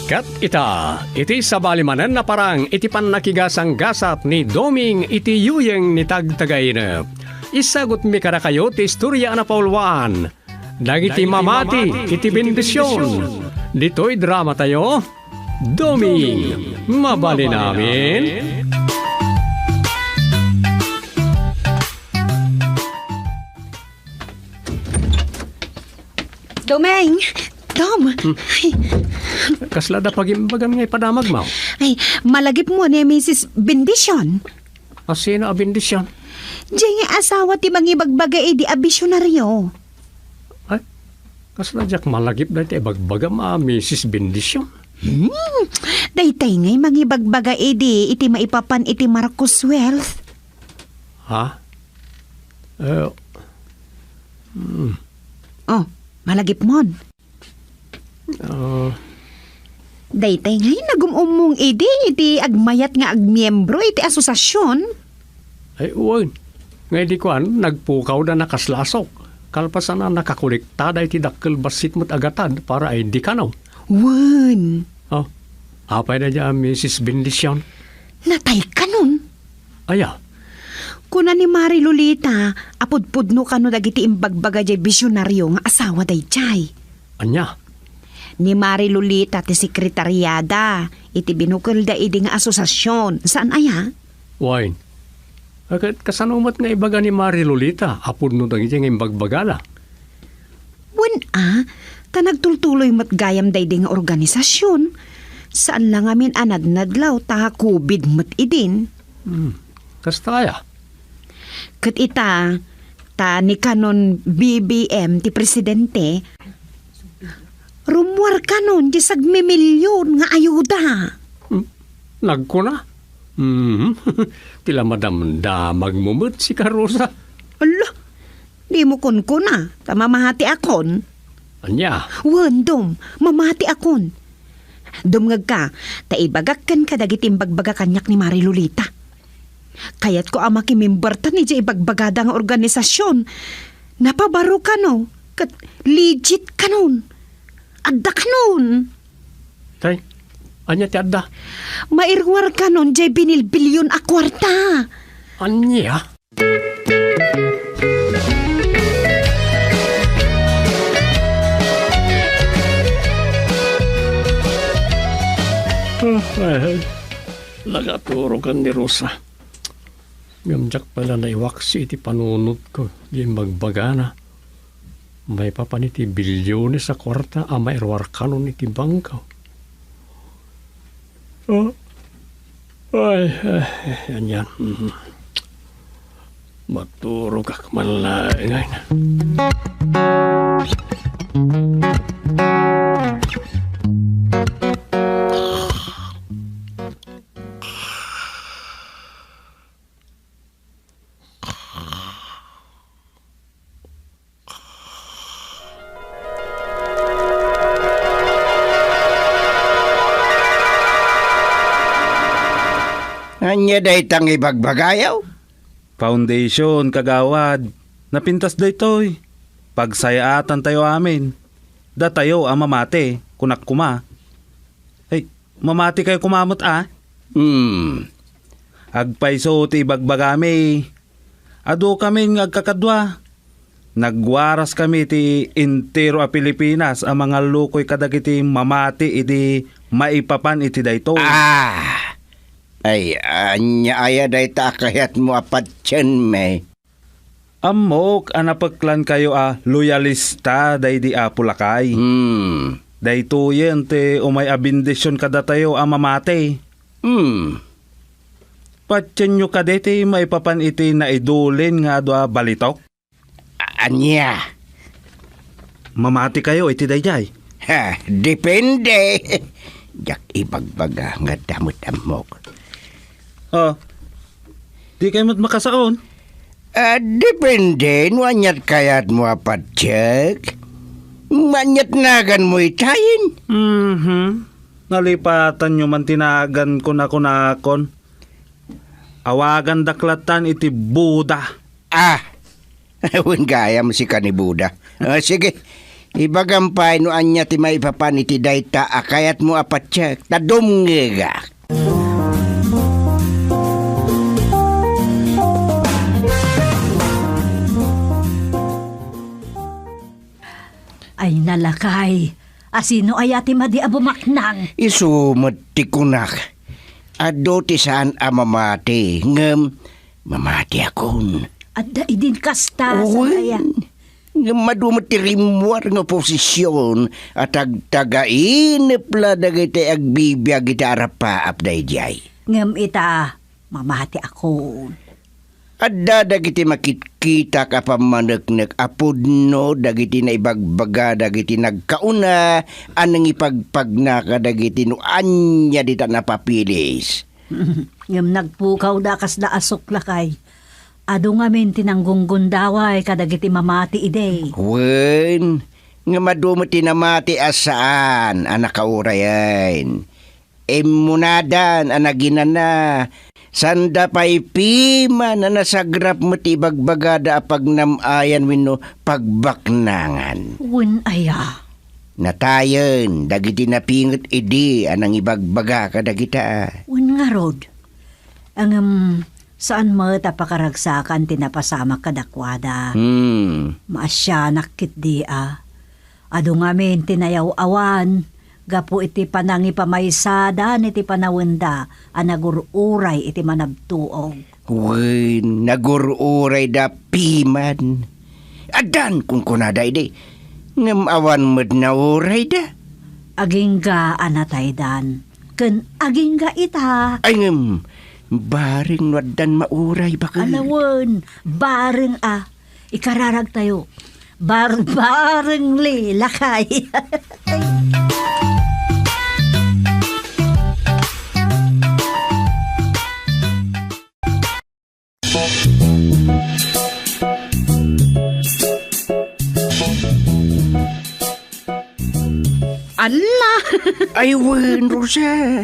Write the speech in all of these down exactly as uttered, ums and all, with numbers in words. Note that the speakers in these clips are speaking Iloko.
Ket ita, iti sabali manen a parang iti pannakigasanggasat ni Doming iti yuyeng ni Tagtagainep, isagutmi kadakayo ti istorya a napauluan dagiti mamati iti bendision. Ditoy dramatayo, Doming, mabalin amin. Domeng! Dom! Hmm. Ay, kasla da pagimbagam nga ipadamagmo? Ay, malagipmo ni Misis Bendision. A, sino a Bendision? Diay nga asawa ti mangibagbaga idi a bisionaryo. Ay, kasla diak malagip dayta ibagbagam a Misis Bendision? Hmm, daytay ngay mangibagbaga idi iti maipapan iti Marcos Wealth. Ha? Eh, hmm. Oh, malagipmon. Ah. Daytay ngay nagum-ummong idi iti agmayat nga agmiembro iti asosasion. Ay, wen. Nga idi kuan, nagpukawda na kasla asok. Kalpasan a nakakolektada iti dakkel bassit met a gatad para I D kano. Wen. Oh, apay dayta a Misis Bendision? Natay kanon. Aya? Kuna ni Mari Lolita a pudpudno kano dagiti imbagbaga diay bisionaryo nga asawa daydiay. Ania? Ni Mari Lolita ti sekretariada iti binukelda idi nga asosasion. Saan aya? Wen. Ket kasano met nga ibaga ni Mari Lolita a pudno dagiti nga imbagbagada? Wen a, ta nagtultuloy met gayam daydi nga organisasion. Saan la ngamin a nadnadlaw ta COVID met idin. Hmm. Kasta aya? Ket ita, ta ni kanon B B M ti presidente, rummuar kanon ti sagmimilion nga ayuda. Hmm. Nagkuna? Hmm. Ti la madamdamagmo met, sika, Rosa. Ala, dimo kunkuna, ta mamatiakon. Ania? Wen, Dom, mamatiakon. Dumngegka, ta ibagak kenka dagiti imbagbaga kaniak ni Mari Lolita. Kayatko a makimimbertan idiay ibagbagada nga organisasion. Napabaro kano, ket legit kanon. Adda kanon. Tay, ania ti adda? Mairuar kanon diay binilbilion a kuarta. Ania? Ah, ay, ay. Nagaturokan ni Rosa. Ngem diak pay la naiwaksi iti panunotko, diay imbagbagana. Maipapan iti biliones a kuarta a mairuar kanon iti bangko. Oh. Ay, ay, anian. Mhm. Maturogak man laeng. Ania dayta nga ibagbagayo? Foundation, kagawad. Napintas daytoy. Pagsayaatantayo amin. Datayo a mamati, kunak koma. Ay, mamatikayo koma met a? Hmm. Agpayso ti ibagbagami. Adu kami nga agkakadua. Nagwaraskami ti entero a Pilipinas a mangallukoy kadagiti mamati idi maipapan iti daytoy. Ah! Ay, ania aya dayta a kayatmo a patienmi? Ammok a napeklankayo a loyalista daydi Apo Lakay. Hmm. Daytoyen ti umay a bendision kadatayo a mamati. Hmm. Patienyo kadi ti maipapan iti naidulin nga adu a balitok? A-, ania? Mamatikayo iti daydiay? Ha, depende. Diak ibagbaga nga adda met ammok. Oh, dikay met makasaon? Ah, depende no aniat kayatmo a patiek. Aniat naganmo itayen? Mhm. Nalipatanyo man ti nagan kunakunakon. Awagandak lattan iti Buda. Ah! Wen gayam sika ni Buda. Ah, sige. Ibagam pay no ania ti maipapan iti dayta a kayatmo a patiek, ta dumngegak. Ay, nalakay. Asino aya ti madi a bumaknang? Isu met ti kunak. Adu ti saan a mamati, ngem mamatiakon. Adda idin kasta, Uy, saan aya? Ngem adu met ti rimmuar nga oposision a tagtagainep la dagiti agbibiag iti arapaap daydiay. Ngem ita, mamatiakon. Adda dagiti makitkitak a pammaneknek a pudno dagiti naibagbaga dagiti nagkauna a nangipagpagna kadagiti no ania dita napapilis. Ngem nagpukawda a kasla a suklakay. Adu ngamin ti nanggunggundaway kadagiti mamati idi. Wen, ngem adu met ti namati a saan a nakaurayen. Immunadan a naginana, sanda pay piman a nasagrap met ti ibagbagada a pagnam-ayan wenno pagbaknangan. Wen aya? Natayen dagiti napinget idi a nangibagbaga kadagita. Wen ngarud, ngem saan met a pakaragsakan ti napasamak kadakuada. Hmm. Maasianak ketdi a. Adu ngamin ti nayaw-awan gapu iti panangipamaysada iti panawenda a nagur-uray iti manabtuog. Wen, nagur-urayda piman. Addan kunkunada idi, ngem awan met naurayda. Agingga a nataydan, ken agingga ita. Ay, ngem, bareng no addan mauray, baket. Ala wen, bareng a. Ikararagtayo. Barbareng lilakay. Alla! Ay, wen, Rosa.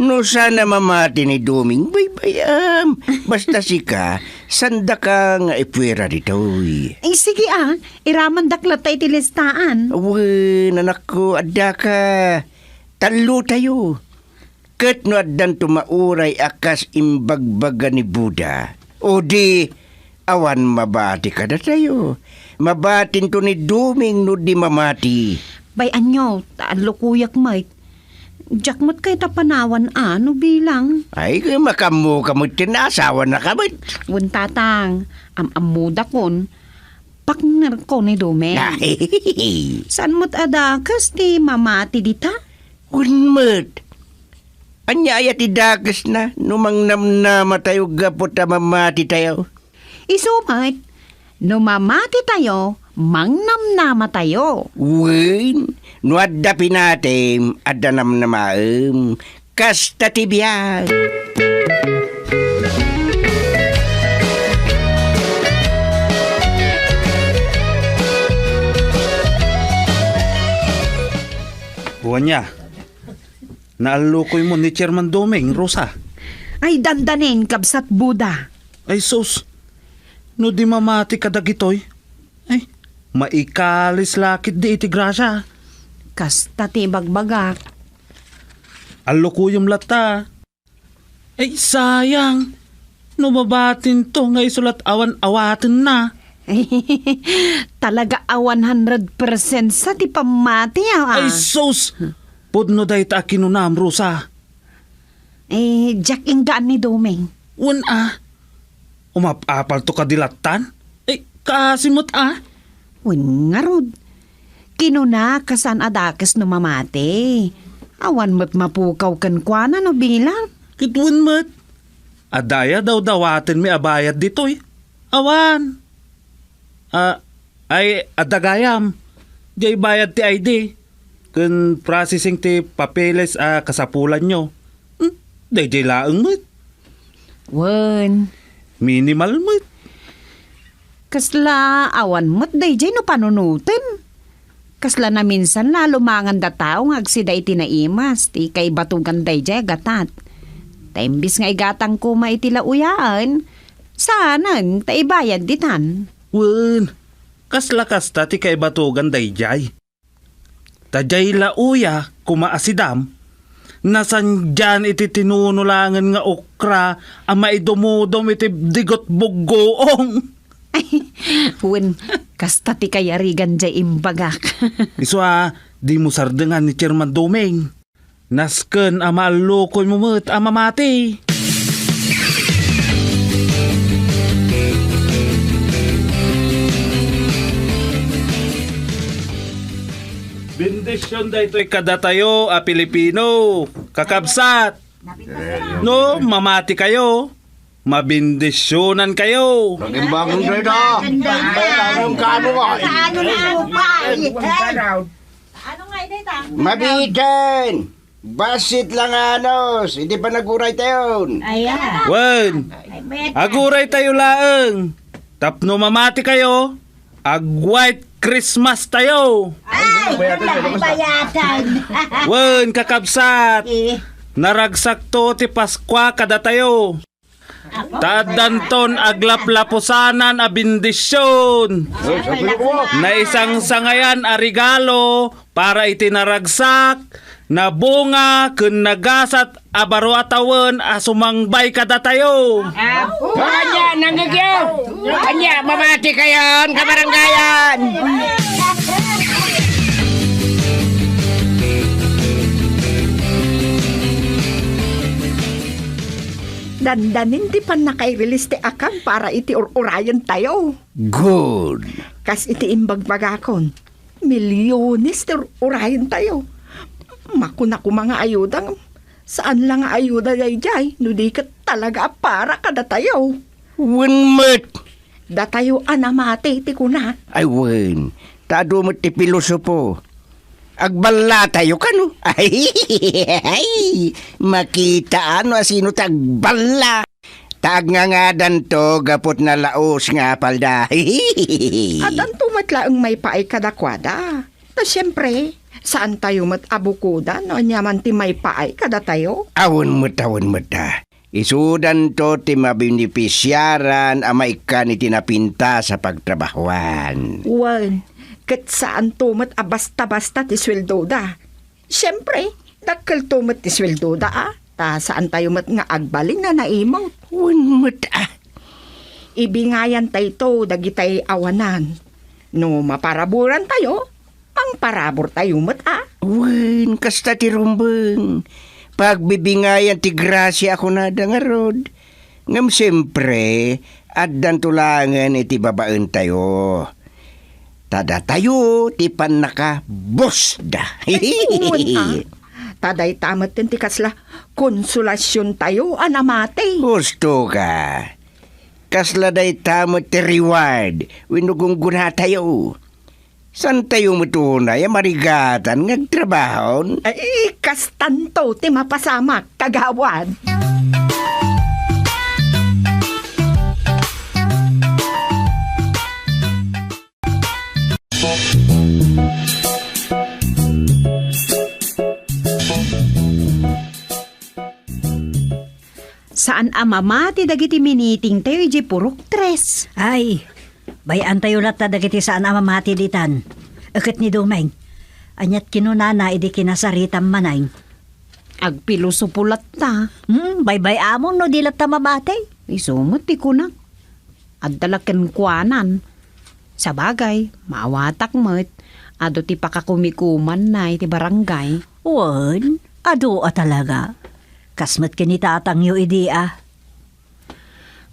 No saan a mamati ni Doming, baybay-am. Basta sika, sandaka nga ipuera ditoy. Ay, sige, ah. Iramandak latta iti listaan. Wen, anakko, addaka. Tallotayo. Ket no addanto mauray a kas imbagbaga ni Buda, o di, awan mabati kadatayo. Mabatinto ni Doming no di mamati. Bay, ania, ta allukoyak met. Diak met kayat a panawan a no bilang. Ay, makaammoka met ken asawanaka met. Wen, Tatang, am-ammodakon. Partnerko ni Doming. Saan met a dakes ti mamati dita? Wen met. Ania aya ti dakesna no mangnamnamatayo gapu ta mamatitayo? Isu met, no mamatitayo, mangnamnamatayo. Wen, no adda pinatim, adda namnamaem. Kasta ti biag. Wen aya, naallukoymo ni Chairman Doming, Rosa. Ay, dandanin, kabsat Buda. Ay, sus. No di mamati kadagitoy, ay, maikalis la ketdi iti grasia. Kasta ti ibagbagak. Allukoyem latta. Ay, sayang. No mabatinto nga isu lat awan awatenna. Talaga a one hundred percent sa ti pammati, ah. Ay, sus! Pudno dayta a kinunam, Rosa. Eh, diak inggaan ni Doming. Wen a. Umap-apalto kadi lattan? Eh, kaasi met a. Wen ngarud. Kinuna, kasano a dakes no mamati. Awan met mapukaw kenkuana no bilang. Ket wen met. Adda aya dawdawatenmi a bayad ditoy? Awan. Ah, ay, adda gayam. Diay bayad ti I D. Ken processing ti papeles a kasapulanyo. Hmm, daydiay laeng met. Wen. Minimal met. Kasla awan met daydiay no panunoten. Kasla naminsan la lumanganda tao nga agsida iti naimas ti kaibatugan daydiay a gatat. Ta imbis nga igatang koma iti lauyaen, saanen ta ibayad ditan. Wen, kasla kasta ti kaibatugan daydiay. Ta diay la uya, kuma a sidam, nasandian iti tinunulangen nga okra a maidumudom iti digot buggoong. Wen, kasta ti kayarigan diay imbagak. Isu a, dimo sardengan ni Chairman Doming. Nasken a maallukoymo met a mamati. Bendision daytoy kadatayo a Pilipino, kakabsat. No, mamati kayo, mabindisionan kayo. Nagimbangon kayo da. Ang kano nga. Ano nga, Inday, ta? Mabiiten! Bassit la nga anus, iti panaguray tayon. Ayan. Wen, Ay, met. Aguray tayo laeng. Tapno mamati kayo, ag-White Christmas tayo. Ay, bayatan. Wen, kakabsat, Eh. Naragsakto ti Paskua kadatayo. Ta addanton aglaplapusanan a bendision. Naisangsangayan a regalo para iti naragsak, nabunga, ken nagasat a baro a tawen a sumangbay kadatayo. Ania, nangngegyo? Ania, mamati kayon, kabarangayan? Dandanin ti pannakairelis ti account para iti ur-urayentayo. Good. Kas iti imbagbagakon, milyones ti ur-urayentayo. Makuna koma nga ayuda, ngem saan la nga ayuda daydiay, no di ket talaga a para kadatayo. Wen met. Datayo a namati ti kuna. Ay wen, ta adu met ti pilosopo. Agballatayo kano? Ay, makita no asino ti agballa. Ta agngangadanto gapu ti nalaus nga apalda. Addanto met laeng maipaay kadakuada. Ta siempre, saantayo met a bukodan no ania man ti maipaay kadatayo. Awan met, awan met, ah. Isudanto ti mabenepisiaran a maikkan iti napintas a pagtrabahoan. Wen, ket saanto met a basta-basta ti sueldoda. Siempre, dakkelto met ti sueldoda, a, ta saantayo met nga agbalin a naimut. Wen met, a. Ibingayantayto dagitay awanan. No maparaburantayo, mangparaburtayo met, a. Wen, kasta ti rumbeng. Pagbibingayan ti grasia a kunada ngarud. Ngem siempre, addanto laengen iti babaentayo. Ta datayo ti pannakabusda. Ay, wen, a. Ta dayta met ti kasla konsolasiontayo a namati. Husto ka. Kasla dayta met ti reward wenno gunggonatayo. Saantayo met unay a marigatan nga agtrabaho? Ay, kastanto ti mapasamak, kagawad. Saan a mamati dagiti minitingtayo idiay purok tres. Ay, bay-antayo latta dagiti saan a mamati ditan. Ket ni Domeng, aniat kinunana idi kinasaritam manen? Agpilosopo latta. Hmm, baybay-amon no di latta mamati. Isu met ti kunak. Adda la kenkuanan. Sabagay, maawatak met, adu ti pakakumikumanna iti barangay. Wen, adu a talaga. Kas met ken ni tatangyo idi, a.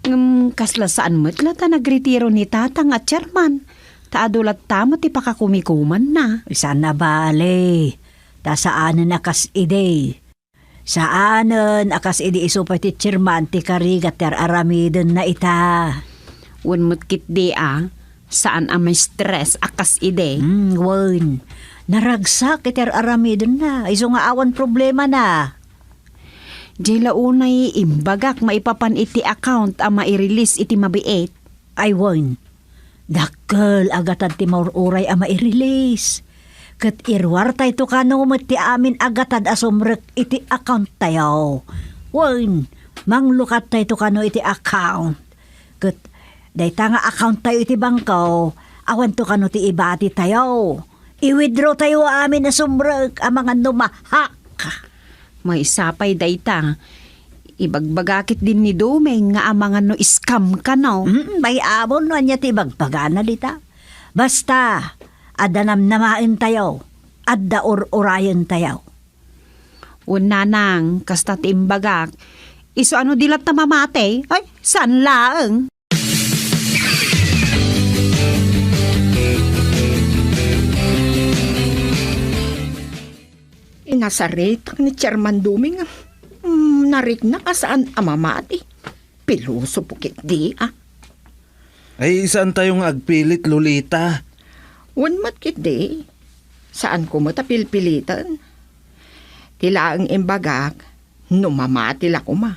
Ngem kasla saan met la ta nagretiro ni tatang a chairman, ta adu latta met ti pakakumikumanna. Saan a bale, ta saanen a kas idi. Saanen a kas idi isu pay ti chairman ti karigat ti ar-aramidenna ita. Wen met ketdi a, saan a ma-stress a kas idi. Hmm, wen. Naragsak iti ar-aramidenna. Isu nga awan problemana. Diay la unay imbagak maipapan iti account a mairelease iti mabiit. Ay wen, dakkel a gatad ti maur-uray a mairelease. Ket iruartayto kano met ti amin a gatad a sumrek iti accounttayo. Wen, manglukattayto kano iti account. Ket dayta nga accounttayo iti bangko, awanto kano ti ibatitayo. I-withdraw tayo amin a sumrek amangan no mahak. Maysa pay dayta. Ibagbaga ketdin ni Doming nga amangan no scam kano. Mm, bay-am no ania ti ibagbagana dita. Basta, adda namnamaentayo, adda ur-urayentayo. Wen nanang, kasta ti imbagak. Isu a no di latta mamati, ay, saan laeng. Inasaritak ni Chairman Doming. Mm, narikna a saan a mamati. Pilosopo ketdi, a. Ay, saantayo nga agpilit, Lolita. Wen met ketdi, saanko met a pilpiliten. Ti laeng imbagak, no mamati la koma.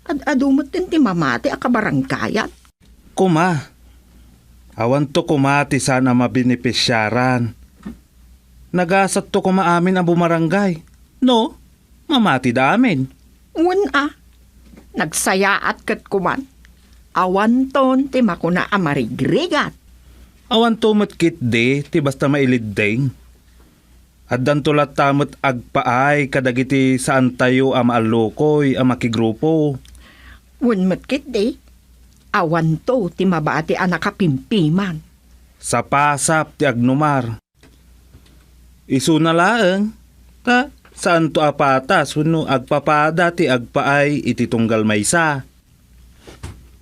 Ad-adu metten ti mamati a kabaranggayan. Koma, awanto koma ti saan a mabenepisiaran. Nagasatto koma amin a bumaranggay. No? Mamatida amin. Wen a, nagsayaat ket kuman. Awanton ti makuna a marigrigat. Awanto met ketdi ti basta mailidding. Addanto latta met agpaay kadagiti saantayo a maallukoy a makigrupo. Wen met ketdi, awanto ti mabati a nakapimpiman. Sapasap ti agnumar. Isuna laeng, ta saanto a patas wenno agpapada ti agpaay iti tunggal maysa.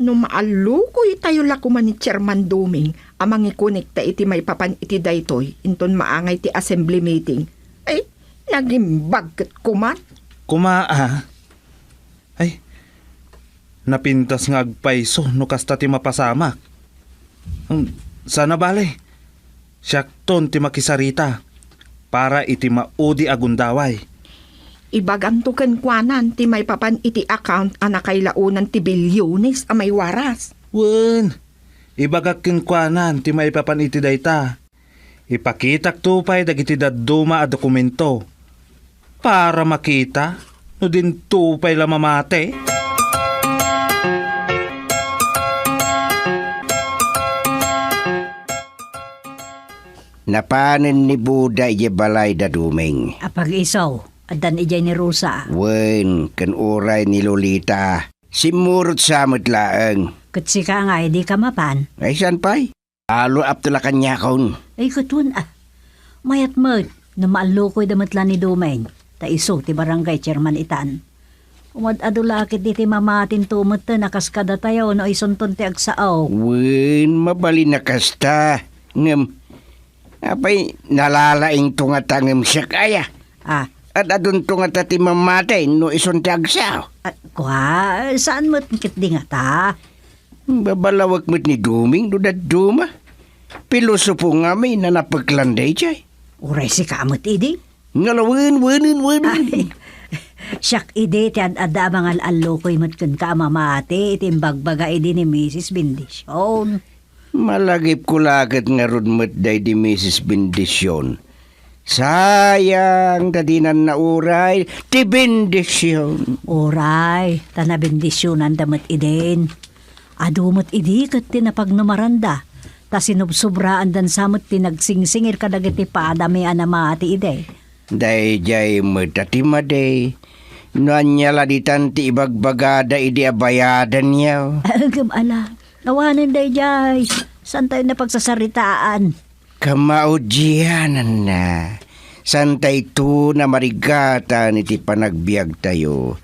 No maallukoytayo la koma ni Chairman Doming a mangikonekta iti maipapan iti daytoy inton maangay ti assembly meeting, ay, nagimbag ket kuman. Koma a. Ay, napintas nga agpayso no kasta ti mapasamak. Hmm, sana bale, siakton ti makisarita para iti maudi a gundaway. Ibaganto kenkuanan ti maipapan iti account a nakailaonan ti bilyones a maiwaras. Wen, ibagak kenkuanan ti maipapan iti dayta. Ipakitakto pay dagiti dadduma a dokumento para makita no dinto pay la mamati. Napanen ni Buda idiay balay da Doming. Apag-iso, addan idiay ni Rosa. Wen, ken uray ni Lolita. Simmurot sa met laeng. Ket sika ngay, dika mapan? Ay, saan pay? Alo apto la kaniakon. Ay, ket wen, a. Mayat met, no maallukoyda met la ni Doming, ta isu ti barangay chairman itan. Umad-adu la ketdi ti mamatinto metten a kas kadatayo no isunton ti agsao. Wen, mabalin a kasta. Ngem, apay, nalalaingto ngata ngem siak aya? Ah. Ad-adunto ngata ti mamati no isun ti agsao? Ah, kua, saan met ketdi ngata? Babalawek met ni Doming no dadduma. Pilosopo ngamin a napeklan daydiay. Uray sika met idi? Ngala wen, wenen, wenen. Ay, siak idi ti ad-adda a mangal-allukoy met kenka a mamati iti imbagbaga idi ni Misis Bendision. Malagipko la ket ngarud met daydi Misis Bendision. Sayang ta dinan nauray ti bendision. Uray, ta nabendisionanda met idin. Adu met idi ket ti napagnumaranda, ta sinubsobraandan sa met ti nagsingsingir kadagiti padami a namati idi. Daydiay met a ti madi, no ania la ditan ti ibagbagada idi a bayadanyo? Agem ala, awanen daydiay, saantayo napagsasaritaan. Kamaudiananna, saantayto namarigatan iti panagbiagtayo.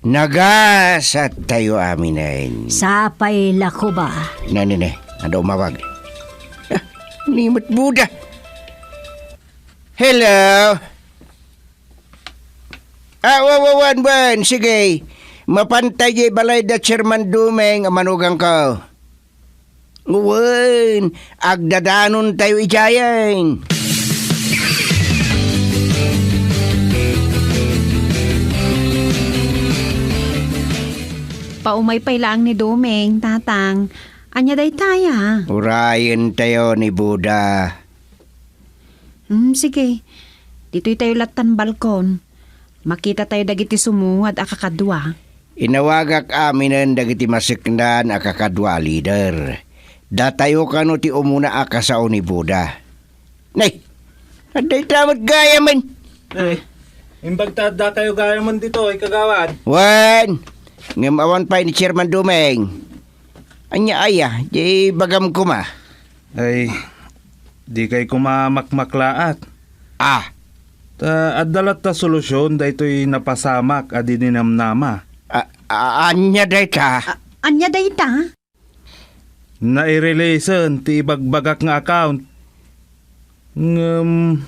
Nagasattayo aminen. Sapay la koma. Nanine, adu umawag. Ah, ni met Buda. Hello? Ah, wa, wa, wan, wan. Sige. Mapantay di balay da Chairman Dumeng a manugangko. Wen, agdadanontayo idiayen. Paumay pay laeng ni Dumeng, Tatang. Ania daytaya? Urayentayo ni Buda. Hmm, sige. Ditoy tayo lattan balkon. Makita tayo dagiti sumungad a kakadua. Inawagak aminen dagiti maseknan a kakadua a lider. Datayo kano ti umuna a kasao ni Buda. Nay, adda ita met gayamen. Ay, imbag ta adda kayo gayamen ditoy, kagawad. Wen, ngem awan pay ni Chairman Doming. Ania aya, di bagam koma. Ay, di kay koma makmaklaat. Ah. Ta adda latta solusyon daytoy napasamak a di ninamnama. A-, a-, ania dayta? A-, ania dayta? Naireleasen ti ibagbagak nga account. Ngem,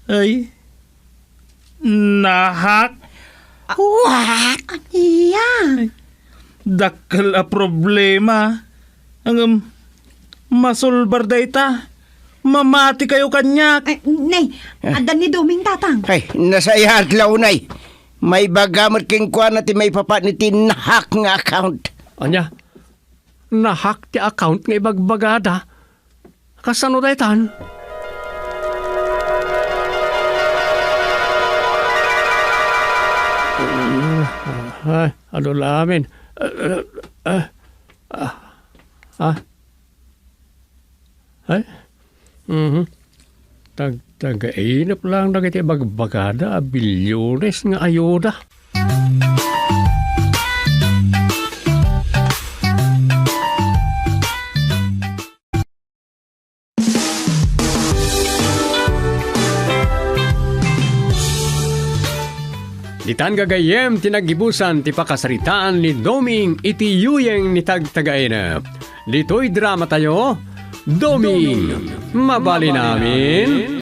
ay, nahack. What? Ania? Dakkel a problema. Ngem, masolbar dayta. Mamati kayo kaniak. Ay, nay, adda ni Doming, tatang. Ay, nasayaat la unay. Maibaga met kenkuana ti maipapan iti nahack nga account. Ania? Nahack ti account nga ibagbagada. Kasano daytan? Ay, adu la amin. Ah, ah, ah, ah. Ay? Mhm. Tag-, tagainep lang dagiti bagbagada a bilyones nga ayuda. Ditan gagayyem ti naggibusan ti pakasaritaan ni Doming iti yuyeng ni Tagtagainep. Ditoy dramatayo, Doming, mabalin amin.